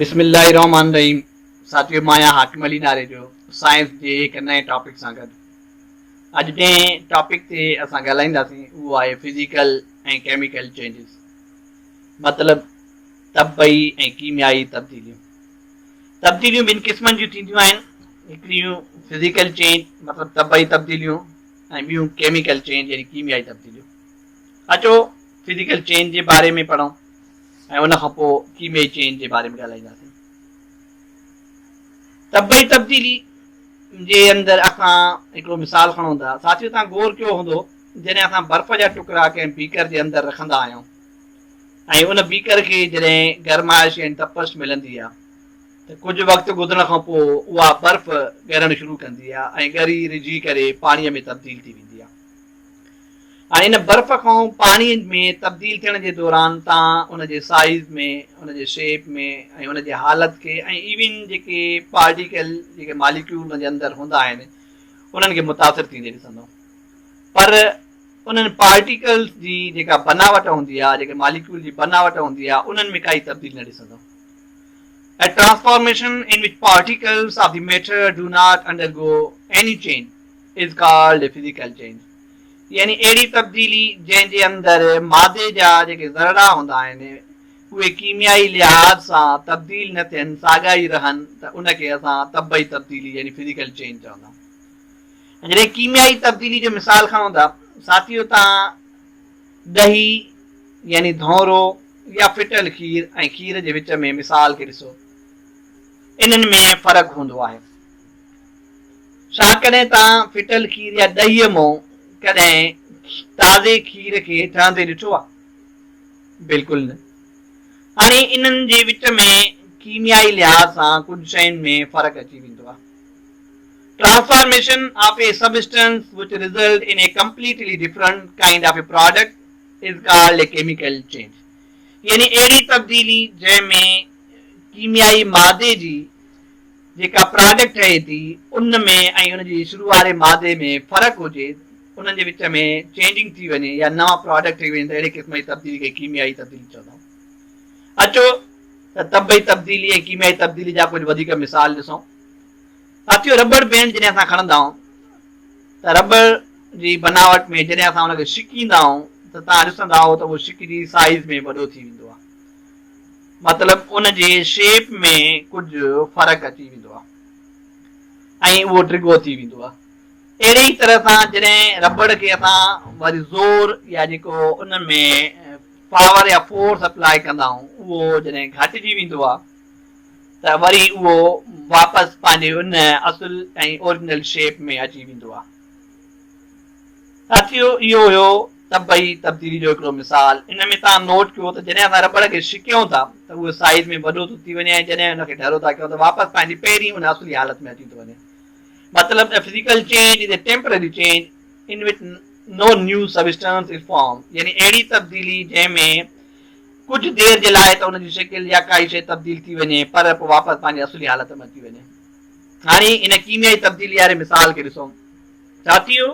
بسم الله الرحمٰن الرحيم ساٿيو مان آهيان حاڪم علي ناريجو سائنس جي هڪ نئين ٽاپڪ سان گڏ اڄ جنهن ٽاپڪ تي اسان ڳالهائينداسين اهو آهي فزيڪل ۽ ڪيميڪل چينجز مطلب طبعي ۽ ڪيميائي تبديليون تبديليون ٻن قسمن جون ٿينديون آهن هڪڙيون فزيڪل چينج مطلب طبعي تبديليون ۽ ٻيون ڪيميڪل چينج يعني ڪيميائي تبديليون اچو فزيڪل چينج جي باري ۾ پڙهون ۽ ان کان پوء ڪيميائي چينج جي باري ۾ ڳالهائينداسين. طبعي تبديلي جي اندر اسان هڪڙو مثال کڻون ٿا. ساٿيو توهان غور ڪيو هوندو جڏهن اسان برف جا ٽڪرا ڪنهن بيڪر جي اندر رکندا آهيون ۽ ان بيڪر کي جڏهن گرمائش يعني تپش ملندي آهي ته ڪجهه وقت گذرڻ کان پوء اها برف ڳرڻ شروع ڪندي آهي ۽ ڳري رجي ڪري پاڻي ۾ تبديل ٿي ويندي آهي. هاڻي ان برف کان پاڻي ۾ تبديل ٿيڻ جي دوران تان ان جي سائيز ۾ ان جي شيپ ۾ ۽ ان جي حالت کي ۽ ايون جيڪي پارٽيڪل جيڪي ماليڪيول ان جي اندر هوندا آهن انهن کي متاثر ٿيندي ڏسندو پر انهن پارٽيڪلز جي جيڪا بناوٽ هوندي آهي جيڪي ماليڪيول جي بناوٽ هوندي آهي انهن ۾ ڪائي تبديلي نه ڏسندو. A transformation in which particles of the matter do not undergo any change is called a physical change يعني اهڙي تبديلي جنهن جي اندر مادي جا جيڪي ذرڙا هوندا آهن اهي ڪيميائي لحاظ سان تبديل نه ٿين ساڳا ئي رهن ته ان کي اسان طبعي تبديلي يعني فزيڪل چينج چوندا آهيون. جڏهن ڪيميائي تبديلي جو مثال کڻون ٿا ساٿيو تان ڏهي يعني ڌونرو يا ڦٽل کير ۽ کير جي وچ ۾ مثال کي ڏسو انهن ۾ فرق هوندو آهي. ڇا ڪڏهن توهان ڦٽل کير يا ڏهيء مون ڪڏهن تازي کير کي ٺهندي ڏٺو آهي؟ بلڪل نه. هاڻي انهن جي وچ ۾ ڪيميائي لحاظ سان ڪجهه شين ۾ فرق اچي ويندو آهي. Transformation of a substance which result in a completely different kind of a product is called a chemical change يعني اهڙي تبديلي جنهن ۾ ڪيميائي مادي جي جيڪا پراڊڪٽ ٺهي ٿي ان ۾ ۽ ان جي شروع واري مادي ۾ فرق هجي انهن جي وچ ۾ چينجنگ ٿي وڃي يا نوان پراڊڪٽ ٺهي وڃن ته اهڙي قسم جي تبديلي کي ڪيميائي تبديلي چوندا آهيون. اچو ته طبعي تبديلي ۽ ڪيميائي تبديلي جا ڪجهه وڌيڪ مثال ڏسون. ساٿيو رٻڙ بينڊ جڏهن اسان کڻندا آهيون ته رٻڙ جي بناوٽ ۾ جڏهن اسان ان کي شڪيندا آهيون ته توهان ڏسندا آهيو ته اهو شڪجي سائيز ۾ وڏو ٿي ويندو آهي. مطلب ان جي شيپ ۾ ڪجهه فرق اچي ويندو آهي ۽ اهو ڊگهو ٿي ويندو آهي. اهڙي ئي طرح سان جڏهن رٻڙ کي اسان وري زور يا جيڪو ان ۾ پاور يا فورس اپلاء ڪندا آهيون اهو جڏهن گهٽجي ويندو آهي ته وري اهو واپس پنهنجي ان اصل ۽ اوريجنل شيپ ۾ اچي ويندو آهي. ساٿيو اهو هيو طبعي تبديلي جو هڪڙو مثال. ان ۾ توهان نوٽ ڪيو ته جڏهن اسان رٻڙ کي ڇڪيون ٿا ته اهو سائيز ۾ وڏو ٿو ٿي وڃي ۽ جڏهن ان کي ڍرو ٿا ڪيون ته واپس پنهنجي پهرين ان اصلي حالت ۾ اچي ٿو وڃي. مطلب ته physical change is a temporary change in which no new substance is formed يعني اهڙي تبديلي جنهن ۾ ڪجهه دير جي لاء ته ان جي شڪل يا ڪائي شيء تبديل ٿي وڃي پر پوء واپس پنهنجي اصلي حالت ۾ اچي وڃي. هاڻي ان ڪيميائي تبديلي واري مثال کي ڏسون. ساٿيو!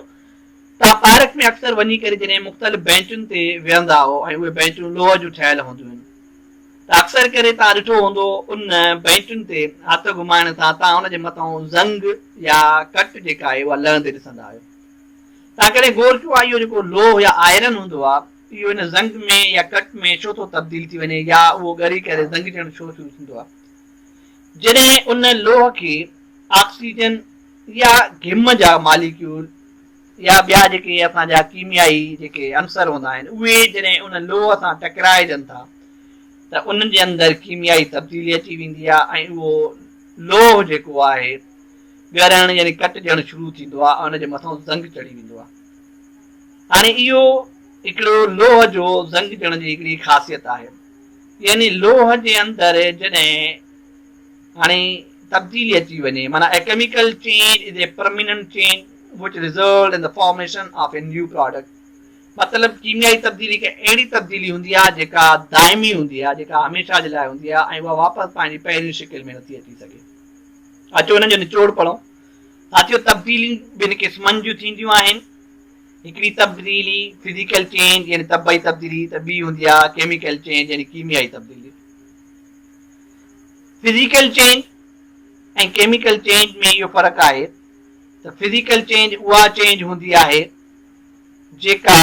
توهان پارڪ ۾ اڪثر وڃي ڪري جڏهن مختلف بينچن تي ويهندا آهو ۽ اهي بينچون لوهه جون ٺهيل هونديون آهن ته اڪثر ڪري توهان ڏٺو هوندو ان بينچن تي هٿ گهمائڻ سان توهان ان جي مٿان زنگ يا ڪٽ جيڪا آهي اها لهندي ڏسندا آهيو. توهان ڪڏهن غور ڪيو آهي اهو جيڪو لوهه يا آئرن هوندو آهي اهو ان زنگ ۾ يا ڪٽ ۾ ڇو ٿو تبديل ٿي وڃي يا اهو ڳري ڪري زنگ ٿيڻ ڇو شروع ٿيندو آهي؟ جڏهن ان لوهه کي آڪسيجن يا گهم جا ماليڪيول يا ٻيا جيڪي اسان جا ڪيميائي جيڪي عنصر هوندا آهن اهي جڏهن ان لوهه سان ٽڪرائجن ٿا ته انهن جي اندر ڪيميائي تبديلي اچي ويندي آهي ۽ اهو لوهه جيڪو آهي ڳرڻ يعني ڪٽجڻ شروع ٿيندو آهي ۽ ان جي مٿان زنگ چڙهي ويندو آهي. هاڻي اهو هڪڙو لوهه جو زنگ چڙهڻ جي هڪڙي خاصيت آهي يعني لوهه جي اندر جڏهن هاڻي تبديلي اچي وڃي معنيٰ a chemical change is a permanent change which result in the formation of a new product مطلب ڪيميائي تبديلي هڪ اهڙي تبديلي هوندي آهي جيڪا دائمي هوندي آهي جيڪا هميشه جي لاء هوندي آهي ۽ اها واپس پنهنجي پهرين شڪل ۾ نٿي اچي سگهي. اچو انهن جو نچوڙ پڙهون. ساٿيو تبديليون ٻن قسمن جون ٿينديون آهن هڪڙي تبديلي فزيڪل چينج يعني طبعي تبديلي ته ٻي هوندي آهي ڪيميڪل چينج يعني ڪيميائي تبديلي. فزيڪل چينج ۽ ڪيميڪل چينج ۾ اهو فرق آهي ته فزيڪل چينج اها چينج هوندي آهي جيڪا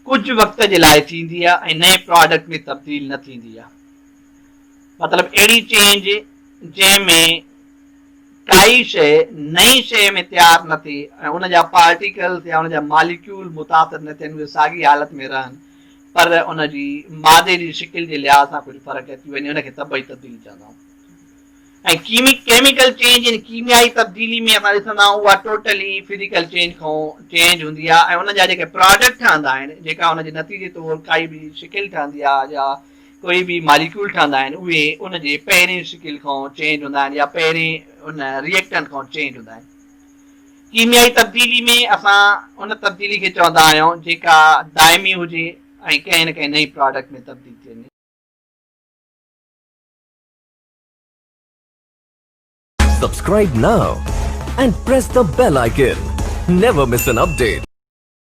ڪجهه وقت جي لاء ٿيندي آهي ۽ نئين پراڊڪٽ ۾ تبديل نه ٿيندي آهي. مطلب اهڙي چينج جنهن ۾ ڪائي شيء نئين شيء ۾ تيار نه ٿئي ۽ ان جا پارٽيڪلز يا ان جا ماليڪيول متاثر نه ٿين، اهي ساڳي حالت ۾ رهن پر ان جي مادي جي شڪل جي لحاظ سان ڪجهه فرق اچي وڃي، ان کي طبعي تبديلي چوندا آهيون. ۽ ڪيميڪل چينج يعني ڪيميائي تبديلي ۾ اسان ڏسندا آهيون اها ٽوٽلي فزيڪل چينج کان چينج هوندي آهي ۽ ان جا جيڪي پراڊڪٽ ٺهندا آهن، جيڪا ان جي نتيجي طور ڪائي به شڪل ٺهندي آهي يا ڪوئي به ماليڪيول ٺهندا آهن، اهي ان جي پهرين شڪل کان چينج هوندا آهن يا پهرين ان ريئيڪٽنٽ کان چينج هوندا آهن. ڪيميائي تبديلي ۾ اسان ان تبديلي کي چوندا آهيون جيڪا دائمي هجي ۽ ڪنهن نه ڪنهن نئين پراڊڪٽ ۾ تبديل ٿي وڃي. Subscribe now and press the bell icon. Never miss an update.